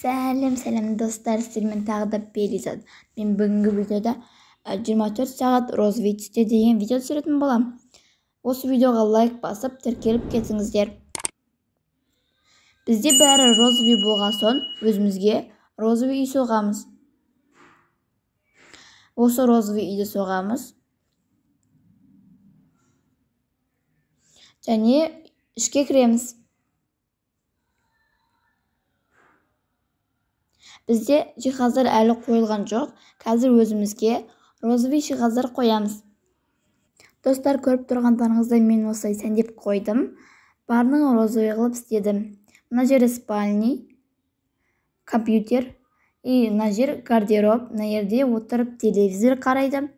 Сәлем, сәлем достар, сіздермен тағы да Перизат. Мен бүгінгі видеода 24 сағат розовый түсте деген видео түсіретін боламын. Осы видеоға лайк басып, тіркеліп кетіңіздер. Бізде бәрі розовый болған соң, өзімізге розовый үй соғамыз. Осы розовый үйді соғамыз. Және ішке кіреміз. Бізде жиһаздар әлі қойылған жоқ. Қазір өзімізге розовый жиһаздар қоямыз. Достар, көріп тұрғандарыңыздай мен осылай сәндеп қойдым. Барлығын розовый қылып істедім. Мына жерде спальный, компьютер, и мына жер гардероб, мына жерде отырып телевизор қарайды.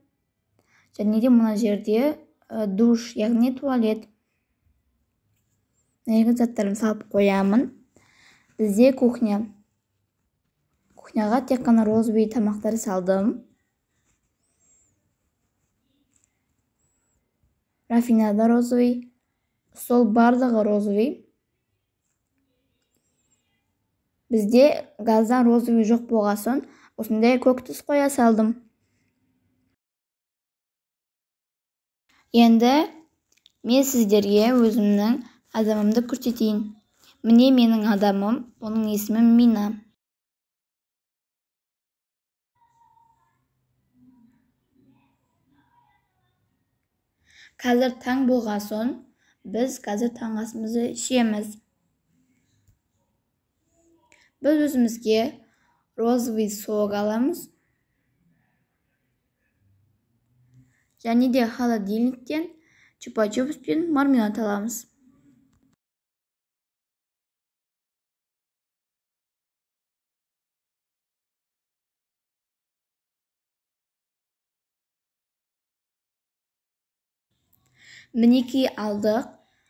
Және де мына жерде душ, яғни туалет. Мына жерге заттарымды салып қоямын. Бізде кухня. Кухняға тек қана розовый тамақтар салдым. Рафинада розовый, стол барлығы розовый. Бізде газдан розовый жоқ болған соң, осындай көк түс қоя салдым. Енді мен сіздерге өзімнің адамымды көрсетейін. Міне менің адамым, оның есімі Мина. Қазір таң болған соң, біз қазір таңғы асымызды ішеміз. Біз өзімізге розовый сок аламыз. Және де холодильниктен чупа-чупс пен мармелад аламыз. Мінекей алдық,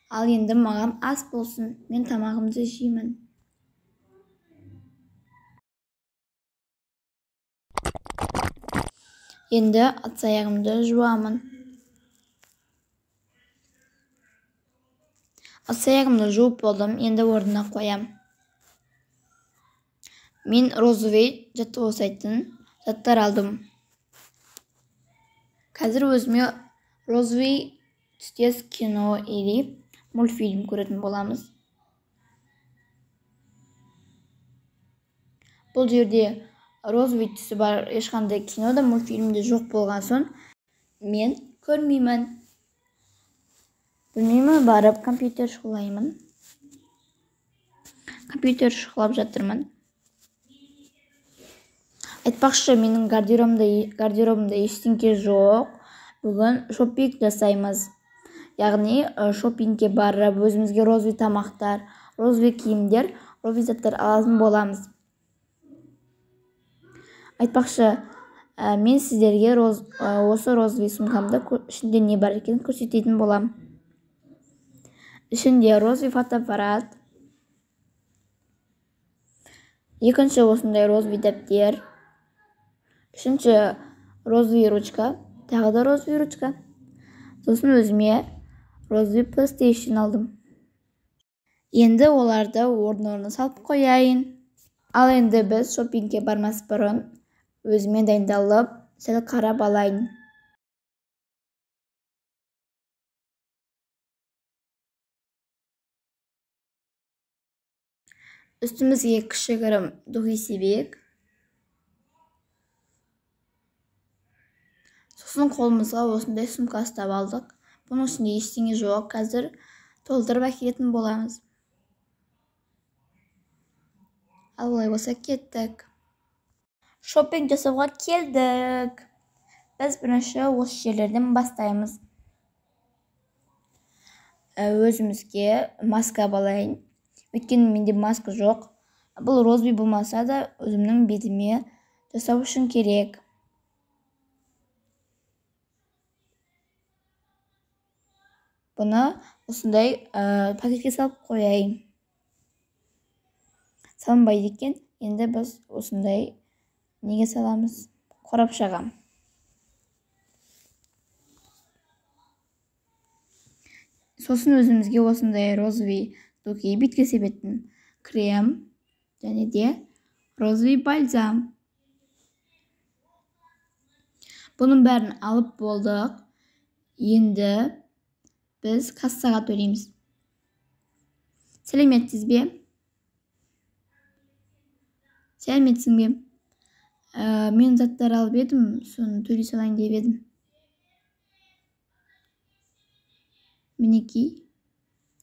ал енді маған ас болсын, мен тамағымды жеймін. Енді ыдыс-аяғымды жуамын. Ыдыс-аяғымды жуып болдым, енді орнына қоям. Мен розовый жаттығу жасайтын заттар алдым. Қазір өзіме розовый түстес кино или мультфильм көретін боламыз. Бұл жерде розовый түсі бар ешқандай кино да мультфильм де жоқ болған соң мен көрмеймін. Білмеймін, барып компьютер шұқылаймын. Компьютер шұқылап жатырмын. Айтпақшы, менің гардеробымда ештеңе жоқ. Бүгін шопинг жасаймыз. Яғни шопингке барып өзімізге розовый тамақтар, розовый киімдер, розовый заттар алатын боламыз. Айтпақшы, мен сіздерге осы розовый сумкамды ішінде не бар екенін көрсететін болам. Ішінде розовый фотоаппарат, екінші осындай розовый дәптер, үшінші розовый ручка, тағы да розовый ручка. Сосын өзіме розовый PlayStation алдым. Енді оларды орын-орнына салып қояйын. Ал енді біз шопингке бармас бұрын өзіме дайындалып, сәл қарап алайын. Үстімізге кішігірім духи себейік. Сосын қолымызға осындай сумка ұстап алдық. Бұның ішінде ештеңе жоқ, қазір толтырып әкелетін боламыз. Ал олай болса кеттік. Шопинг жасауға келдік. Біз бірінші осы жерлерден бастаймыз. Өзімізге маска алайын. Өйткені менде маска жоқ. Бұл розовый болмаса да өзімнің бетіме жасау үшін керек. Бұны осындай пакетке салып қояйын. Салынбайды екен. Енді біз осындай неге саламыз? Қорапшаға. Сосын өзімізге осындай розовый духи бетке себетін крем және де Розовый бальзам. Бұның бәрін алып болдық. Енді біз кассаға төлейміз. Сәлеметсіз бе? Сәлеметсің бе? Мен заттар алып едім, соны төлей салайын деп едім. Мінекей,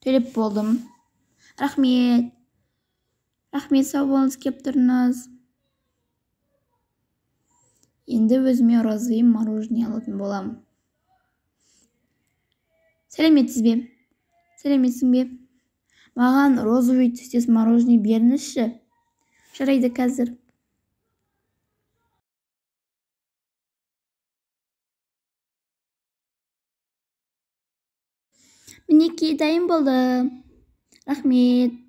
төлеп болдым. Рахмет. Рахмет, сау болыңыз, келіп тұрыңыз. Енді өзіме розовый мороженое алатын боламын. Сәлеметсіз бе? Сәлеметсің бе? Маған розовый түстес мороженое беріңізші. Жарайды, қазір. Мінекей, дайын болды. Рахмет.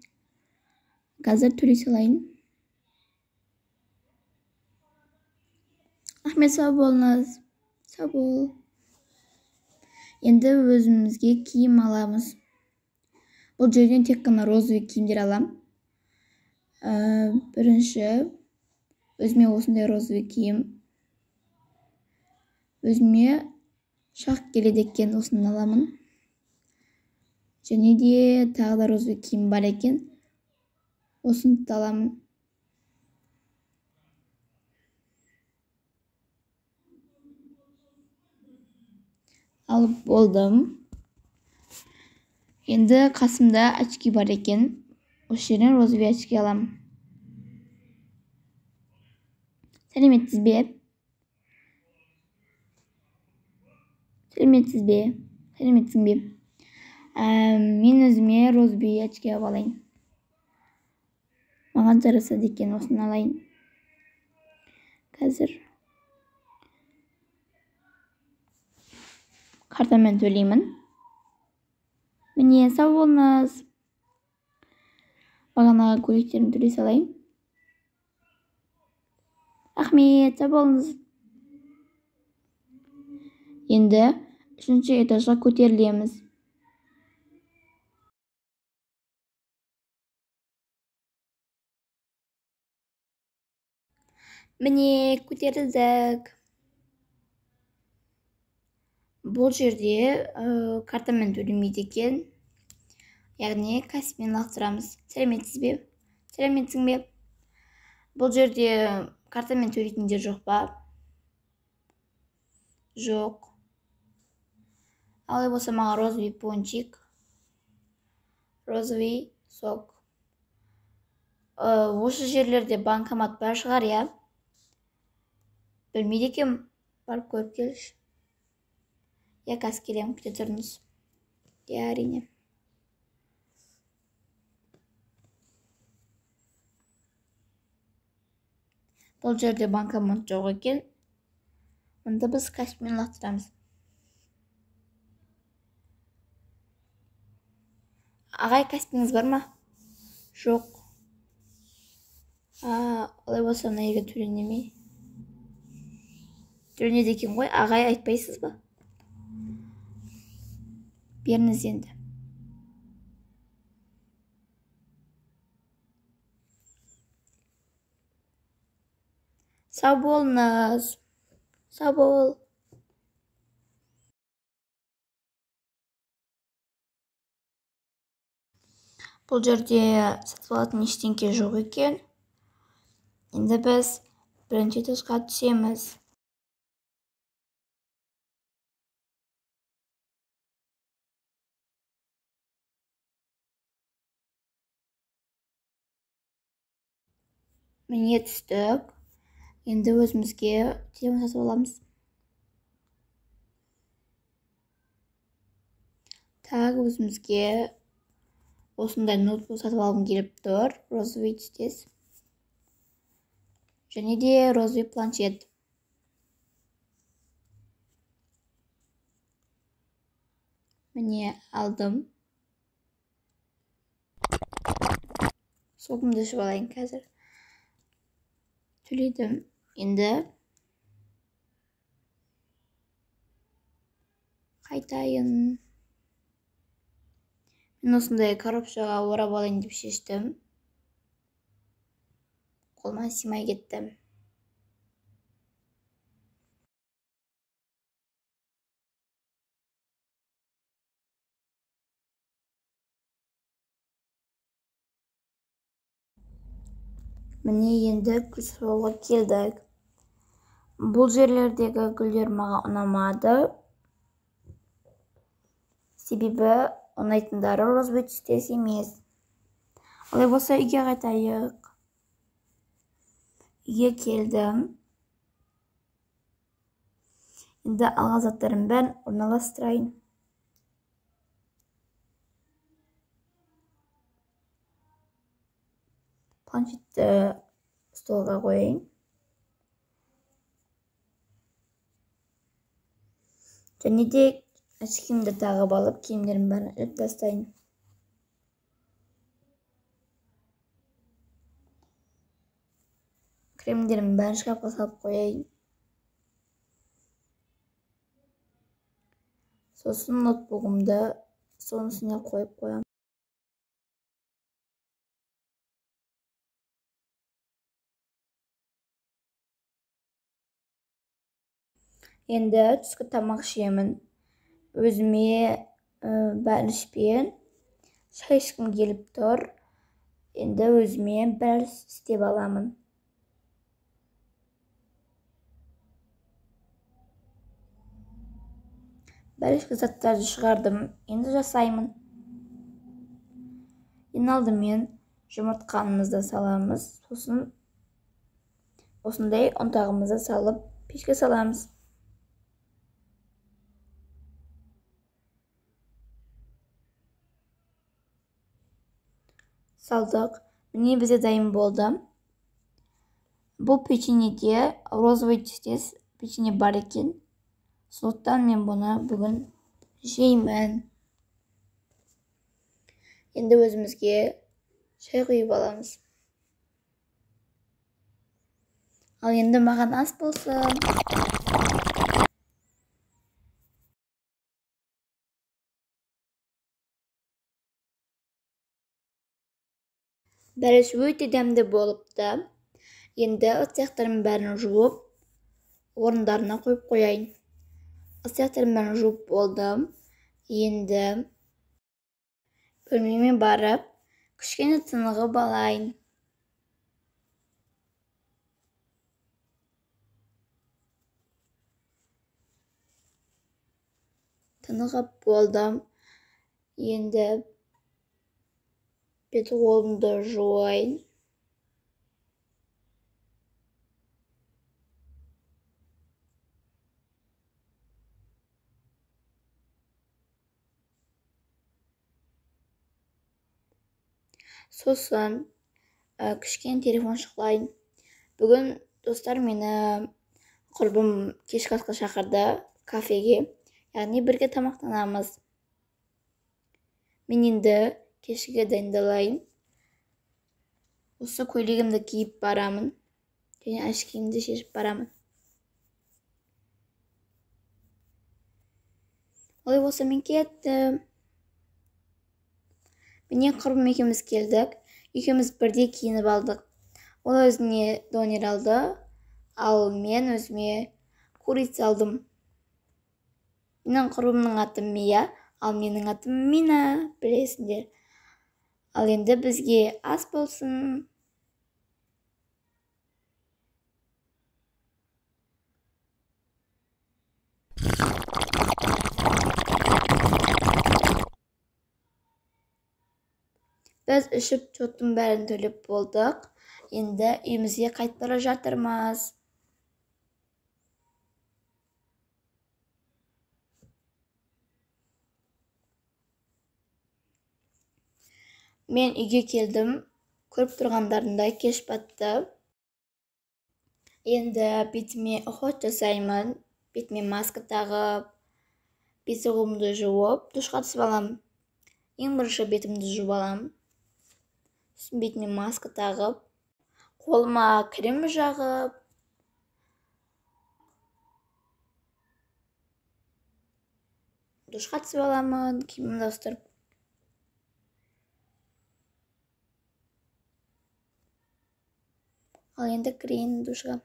Қазір төлей салайын. Рахмет, сау болыңыз. Сау бол. Енді өзімізге киім аламыз. Бұл жерден тек қана розовый киімдер алам. Бірінші өзіме осындай розовый киім. Өзіме шақ келеді екен, осыны аламын. Және де тағы да розовый киім бар екен. Осыны да аламын. Алып болдым. Енді қасымда очки бар екен. Осы жерден розовый очки аламын. Сәлеметсіз бе? Сәлеметсіз бе? Сәлеметсің бе? Мен өзіме розовый очки алып алайын. Маған жарасады екен, осыны алайын. Қазір картамен төлеймін. Міне, сау болыңыз. Бағанағы көйлектерімді төлей салайын. Рахмет, сау болыңыз. Енді 3-ші этажға көтерілеміз. Міне, көтерілдік. Бұл жерде картамен төлемейді екен. Яғни каспимен лақтырамыз. Сәлеметсіз бе? Сәлеметсің бе? Бұл жерде картамен төлейтін жер жоқ па? Жоқ. Алай болса маған розовый пончик, розовый сок. Осы жерлерде банкомат бар шығар, иә? Білмейді екенмін. Барып көріп келші. Иә, қазір келемін, күте тұрыңыз. Иә, әрине. Бұл жерде банкомат жоқ екен. Мұнда біз каспимен лақтырамыз. Ағай, каспиңіз бар ма? Жоқ. Олай болса мына жерге төлене ме? Төленеді екен ғой. Ағай, айтпайсыз ба? Беріңіз енді. Сау болыңыз. Сау бол. Бұл жерде сатып алатын ештеңке жоқ екен. Енді біз бірінші этажға түсеміз. Міне, түстік. Енді өзімізге телефон сатып аламыз. Так, өзімізге осындай ноутбук сатып алғым келіп тұр. Розовый түстес. Және де розовый планшет. Міне, алдым. Согымды ішіп алайын қазір. Төледім. Енді қайтайын. Мен осындай коробшаға орап алайын деп шештім. Қолыма сыймай кетті. Міне енді гүл салуға келдік. Бұл жерлердегі гүлдер маған ұнамады. Себебі ұнайтындары розовый түстес емес. Олай болса үйге қайтайық. Үйге келдім. Енді алған заттарымның бәрін орналастырайын. Планшетті столға қояйын. Және де очкимді тағып алып, киімдерімнің бәрін іліп тастайын. Кремдерімнің бәрін шкафқа салып қояйын. Сосын ноутбугымды соның үстіне қойып қоямын. Енді түскі тамақ ішемін. Өзіме бәлішпен шай ішкім келіп тұр. Енді өзіме бәліш істеп аламын. Бәлішкі заттарды шығардым. Енді жасаймын. Ең алдымен жұмыртқамызды саламыз. Сосын осындай ұнтағымызды салып пешке саламыз. Салдық. Міне бізде дайын болды. Бұл печеньеде розовый түстес печенье бар екен. Сондықтан мен бұны бүгін жеймін. Енді өзімізге шай құйып аламыз. Ал енді маған ас болсын. Бәліш өте дәмді болыпты. Енді ыдыс-аяқтарымның бәрін жуып, орындарына қойып қояйын. Ыдыс-аяқтарымның бәрін жуып болдым. Енді бөлмеме барып, кішкене тынығып алайын. Тынығып болдым. Енді бет қолымды жуайын. Сосын кішкене телефон шұқылайын. Бүгін достар мені құрбым кешкі асқа шақырды кафеге. Яғни бірге тамақтанамыз. Мен енді кешіге дайындалайын. Осы көйлегімді киіп барамын. Және очкимді шешіп барамын. Олай болса мен кеттім. Міне құрбым екеуміз келдік. Екеуміз бірдей киініп алдық. Ол өзіне донер алды, ал мен өзіме курица алдым. Менің құрбымның аты Мия, ал менің атым Мина, білесіңдер. Ал енді бізге ас болсын. Біз ішіп шоттың бәрін төлеп болдық. Енді үйімізге қайтып бара жатырмыз. Мен үйге келдім. Көріп тұрғандарындай кеш батты. Енді бетіме уход жасаймын. Бетіме маска тағып, бет қолымды жуып, душқа түсіп аламын. Ең бірінші бетімді жуып аламын. Сосын бетіме маска тағып, қолыма крем жағып, душқа түсіп аламын, киімімді ауыстырып. Ал енді кірейін душқа.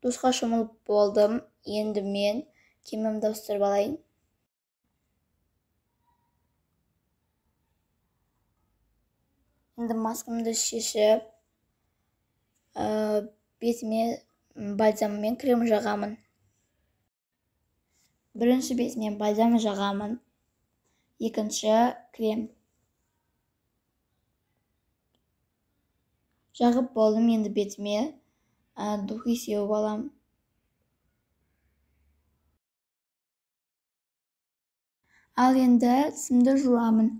Душқа шомылып болдым. Енді мен киімімді ауыстырып алайын. Енді маскамды шешіп, бетіме бальзам мен крем жағамын. Бірінші бетіме бальзам жағамын, екінші крем. Жағып болдым, енді бетіме духи сеуіп аламын. Ал енді тісімді жуамын.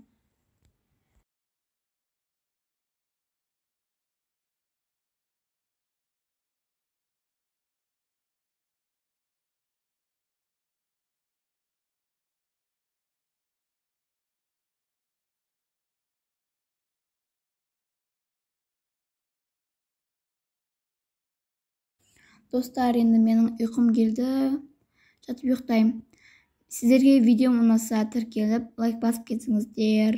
Достар, енді менің ұйқым келді, жатып ұйықтаймын. Сіздерге видеом ұнаса, тіркеліп, лайк басып кетсеңіздер.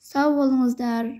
Сау болыңыздар.